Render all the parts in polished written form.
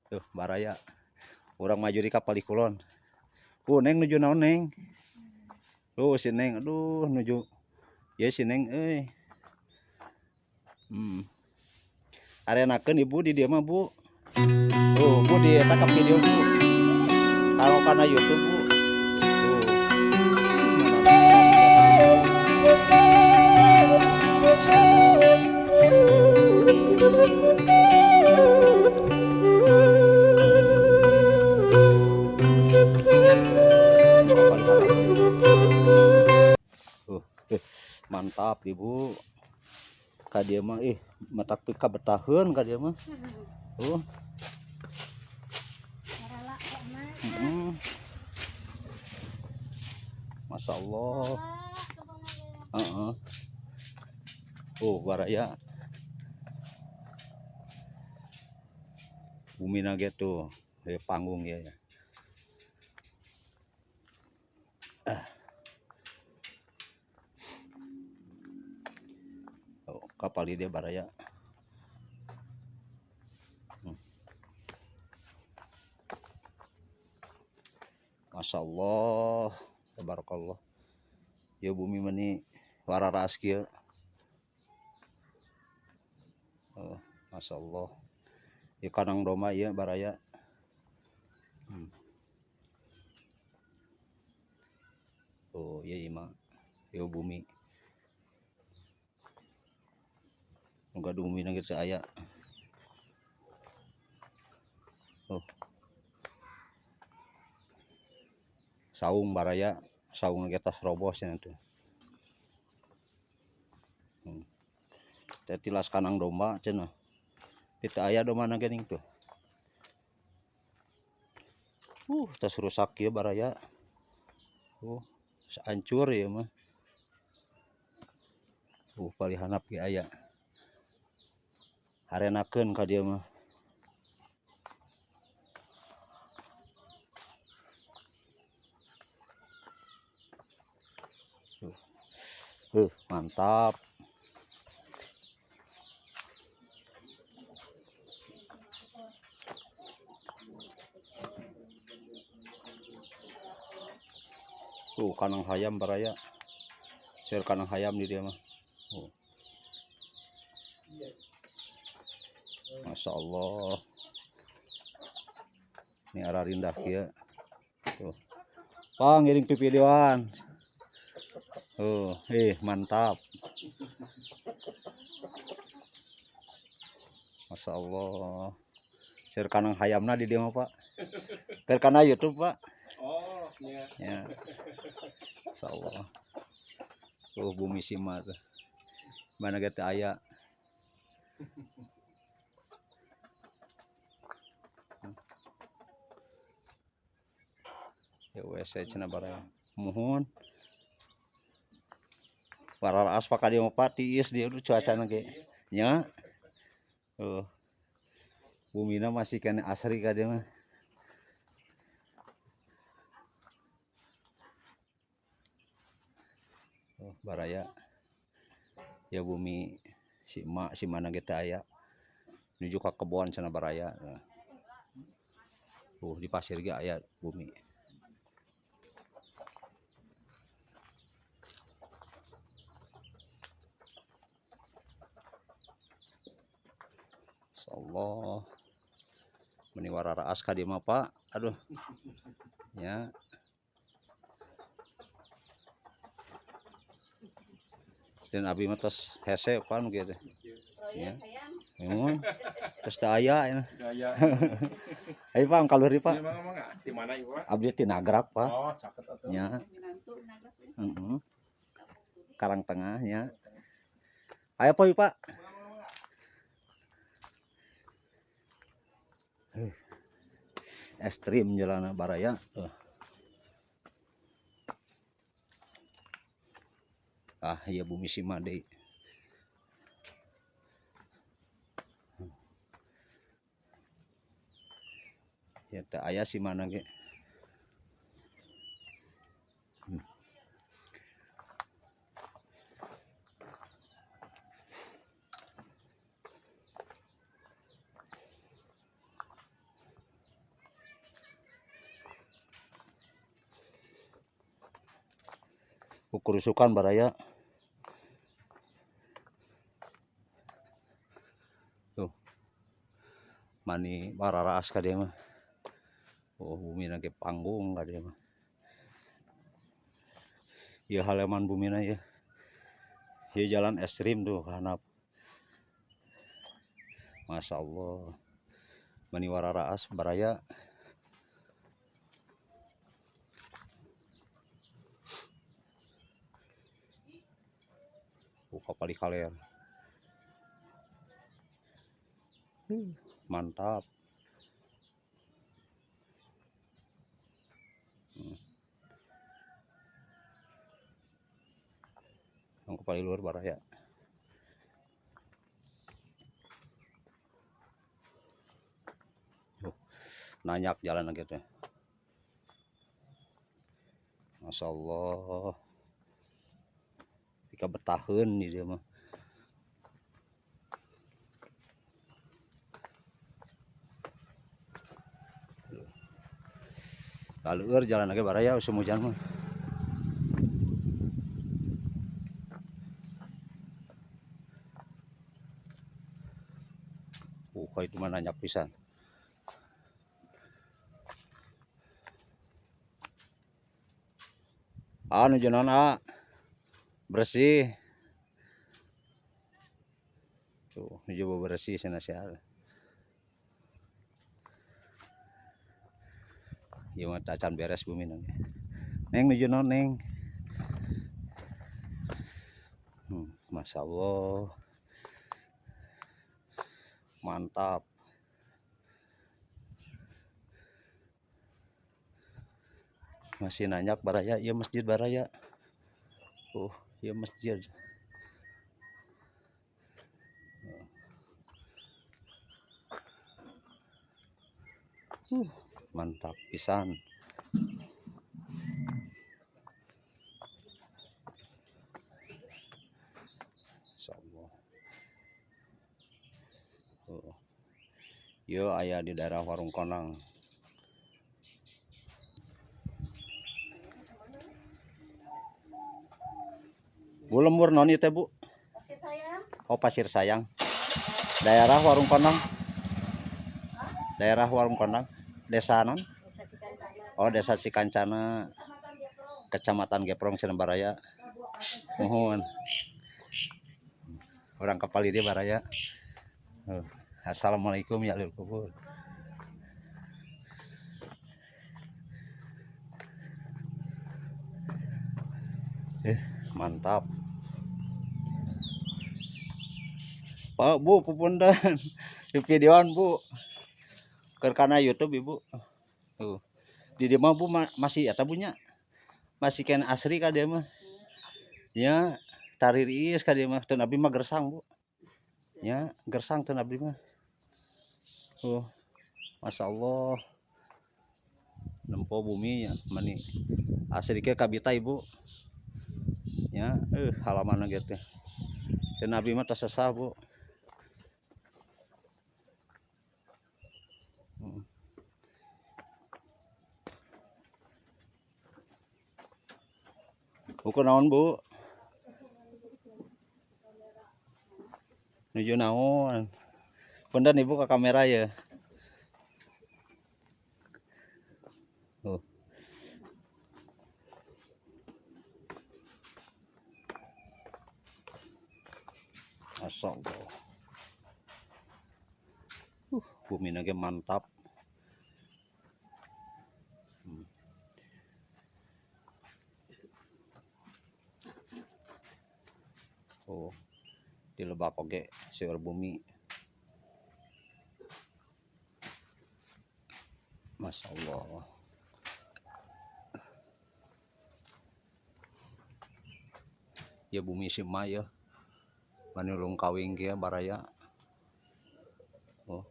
Tuh, baraya. Urang maju di kapal kulon. Neng nuju naon neng? Tuh si Neng, aduh nuju. Ya si Neng euy. Arenakeun ibu di dieu mah, Bu. Tuh, Bu di eta ka video, Bu. Kalau kana YouTube, Bu. Tuh. Mantap ibu. Ka dieu mah ih matak pika betaheun ka dieu mah. Tuh. Masya Allah. Heeh. Baraya. Bumi na gitu, ya panggung ya. Oh, kapal dia baraya. Masya Allah, tabarakallah. Ya bumi meni wararas kieu. Oh, Masya Allah. Ya kanang domba ya baraya. Oh, iya ima. Ya bumi. Moga bumi nang kitu aya. Oh. Saung baraya, saung ge tas roboh cenah tuh. Teh tilas kanang domba cenah. Kita aya domba na geuning tuh. Tas rusak ieu baraya. Hancur ieu mah. Palih handap ge aya. Harenakeun ka dieu mah. Mantap. Tuh kanang hayam baraya. Seur kanang hayam di dia mah. Oh. Masya Allah. Ini arah rindah kieu. Tuh. Pang ngiring pipidian. Tuh, mantap. Masya Allah. Seur kanang hayamna di dia mah, Pak. Keur kana YouTube, Pak. Oh, iya. Ya. Masya Allah. Tuh bumi sima tuh. Mana ge teu aya. Ya WC cenah baraya. Muhun. Wararaas pak ka dieu mah Pak tiis dieu cuacana ge. Nya. Tuh. Bumina masih kene asri ka dieu mah. Oh, baraya. Ya bumi si emak si mana ge teu aya. Nuju ka kebon cenah baraya. Di pasir ge aya bumi. Insyaallah. Meni wararaas ka dieu mah, Pak. Aduh. Ya. Dan abi mah tos hese pan nu kieu teh. Ya. Muhun. Tos teu aya ya. Gaya. Ayo Pak, kaluri Pak. Iya, mangga, mangga. Di mana ieu, Pak? Abdi ti Nagrak, Pak. Oh, caket atuh. Ya. Heeh. Karang Tengah nya. Ayo Pak, Pak. Ekstrim jalan baraya. Ah, iya bumi sima deui. Ya teu aya simana ge. Kukurusukan baraya. Tuh. Mani wararaas ka dieu mah. Oh, bumina ge panggung ka dieu mah. Ieu halaman bumina ieu. Ieu jalan ekstrim tuh ka handap. Masya Allah. Mani wararaas baraya. Buka palih kaler. Mantap. Yang palih luhur baraya. Tuh, nanyak jalan lagi teh. Masya Allah. Pika betaheun di dieu mah. Kaleur jalan lagi baraya usum hujan mah. Itu mah nanyak pisan. Anu naon ah. Bersih. Tuh, nuju bersih cenah sia. Ieu mah tacan beres bumi nang. Neng nuju naon neng? Masya Allah. Mantap. Masih nanyak baraya, ieu masjid baraya. Ieu masjid. Mantap pisan. Insyaallah. Ieu aya di daerah Warung Konang. Bu, lembur naon ieu teh, Bu? Pasir Sayang. Oh, Pasir Sayang. Daerah Warung Konang. Daerah Warung Konang. Desa non? Desa Cikancana. Oh, Desa Cikancana. Kecamatan Geprong, cenah baraya. Nuhun. Urang kapali dieu baraya. Assalamualaikum ya lil kubur. Mantap. Pak, Bu, pupunten. Di videoan, Bu. Keur kana YouTube, Ibu. Tuh. Di dieu mah, Bu, masih eta Bu nya. Masih ken asri ka dieu mah. Nya, taririis ka dieu mah. Teu abdi mah gersang, Bu. Nya, gersang teu abdi mah. Tuh. Masya Allah. Nempo bumi nya mani asri ke kabita, Ibu. Nya, halaman ge teh. Teu abdi mah tos sesah, Bu. Buku naon, Bu? Nuju naon? Punten Ibu ke kamera ya. Tuh. Masya Allah. Bumi nage mantap. Oh, di lebak oge seueur bumi. Masya Allah. Ya bumi si emak ya. Manulung kawing kieu baraya. Oh.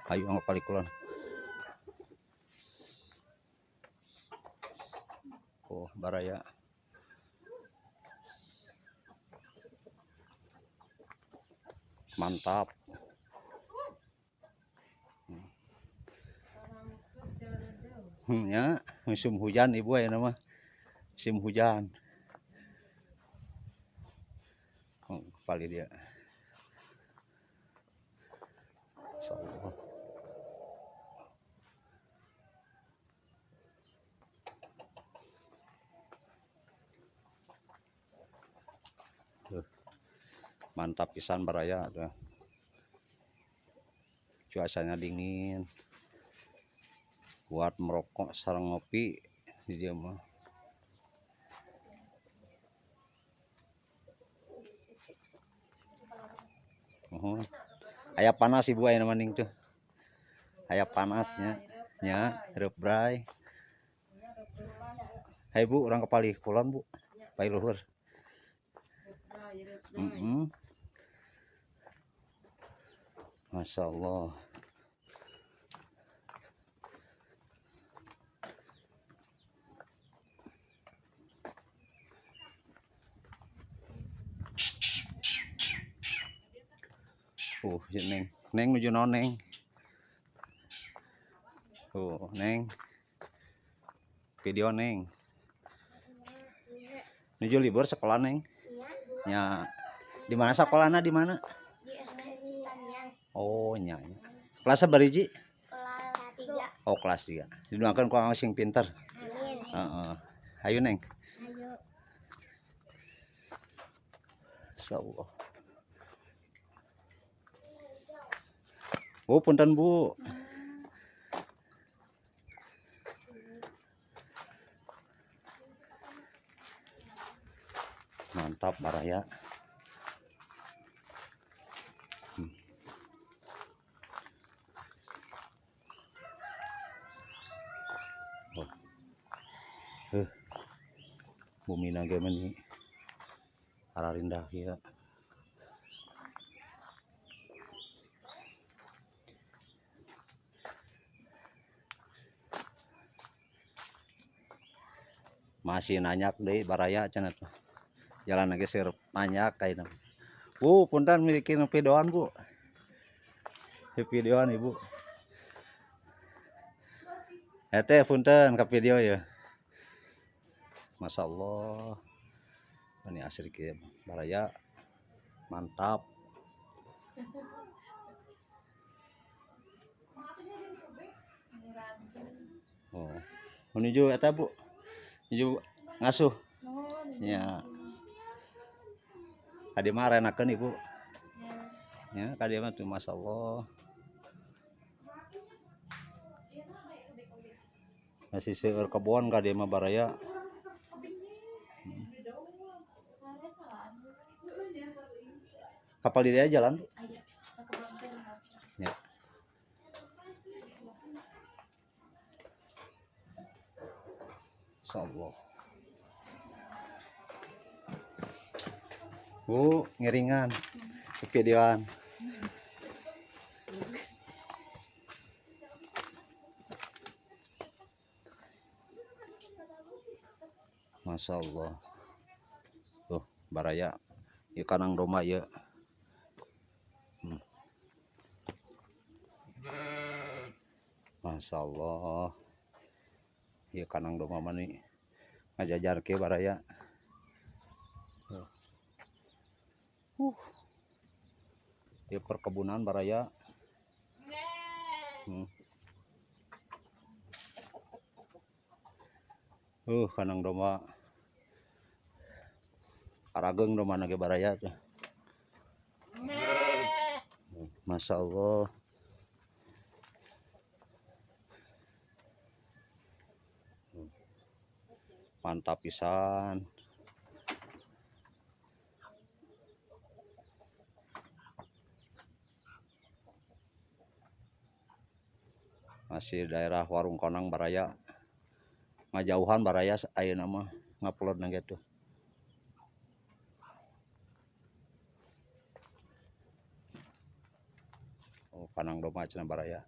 Ayo anggo palikulan. Oh, baraya. Mantap. Nya, musim hujan ibu ayeuna mah. Musim hujan. Oh, palih dieu. Insyaallah. Tuh. Mantap pisan baraya tuh. Cuacanya dingin. Buat merokok sareng ngopi di dieu mah. Muhun. Aya panas ibu ayeuna mah ning tuh. Aya panasnya. Nya, hirup bray. Hai Bu, urang ka palih kulon Bu. Palih luhur. Masya Allah. Ya Neng. Neng nuju naon, Neng? Tuh, Neng. Video Neng. Nuju libur sekolah, Neng. Ya. Di mana sekolahna, di mana? Di SD Citamiang. Oh, nya. Nya. Kelas sabaraha? Kelas 3. Oh, kelas 3. Didoakeun ku akang sing pinter. Amin. Heeh. Ayo, Neng. Ayo. Insyaallah. Bu, punten Bu. Mantap baraya. Oh. Bumi ge meni ararindah ieu. Masih nanyak deui baraya cenah tuh. Jalan lagi seueur nanyak kaina. Bu, punten milikin videoan, Bu. Videoan Ibu. Teh punten ka video ya. Masya Allah. Ini asri kieu baraya. Mantap. Oh, menuju eta Bu. Menuju ngasuh. Ya. Kadi mah arenakeun Ibu. Ya, kadi mah tuh Masya Allah. Masih seueur kebon kadi mah baraya. Kapal di dia jalan, Bu. Ya. Insyaallah. Bu, ngiringan. Videoan. Masya Allah. Tuh, baraya. Ieu kandang domba ieu. Masya Allah. Ieu kandang domba mah nih. Ngajajar ke baraya. Tuh. Ieu perkebunan baraya. Kandang domba. Arageng domba ge baraya tuh. Masya Allah. Mantap pisan. Masih daerah Warung Konang baraya. Ngajauhan baraya ayeuna mah ngupload na gitu. Oh, kandang domba cenah baraya.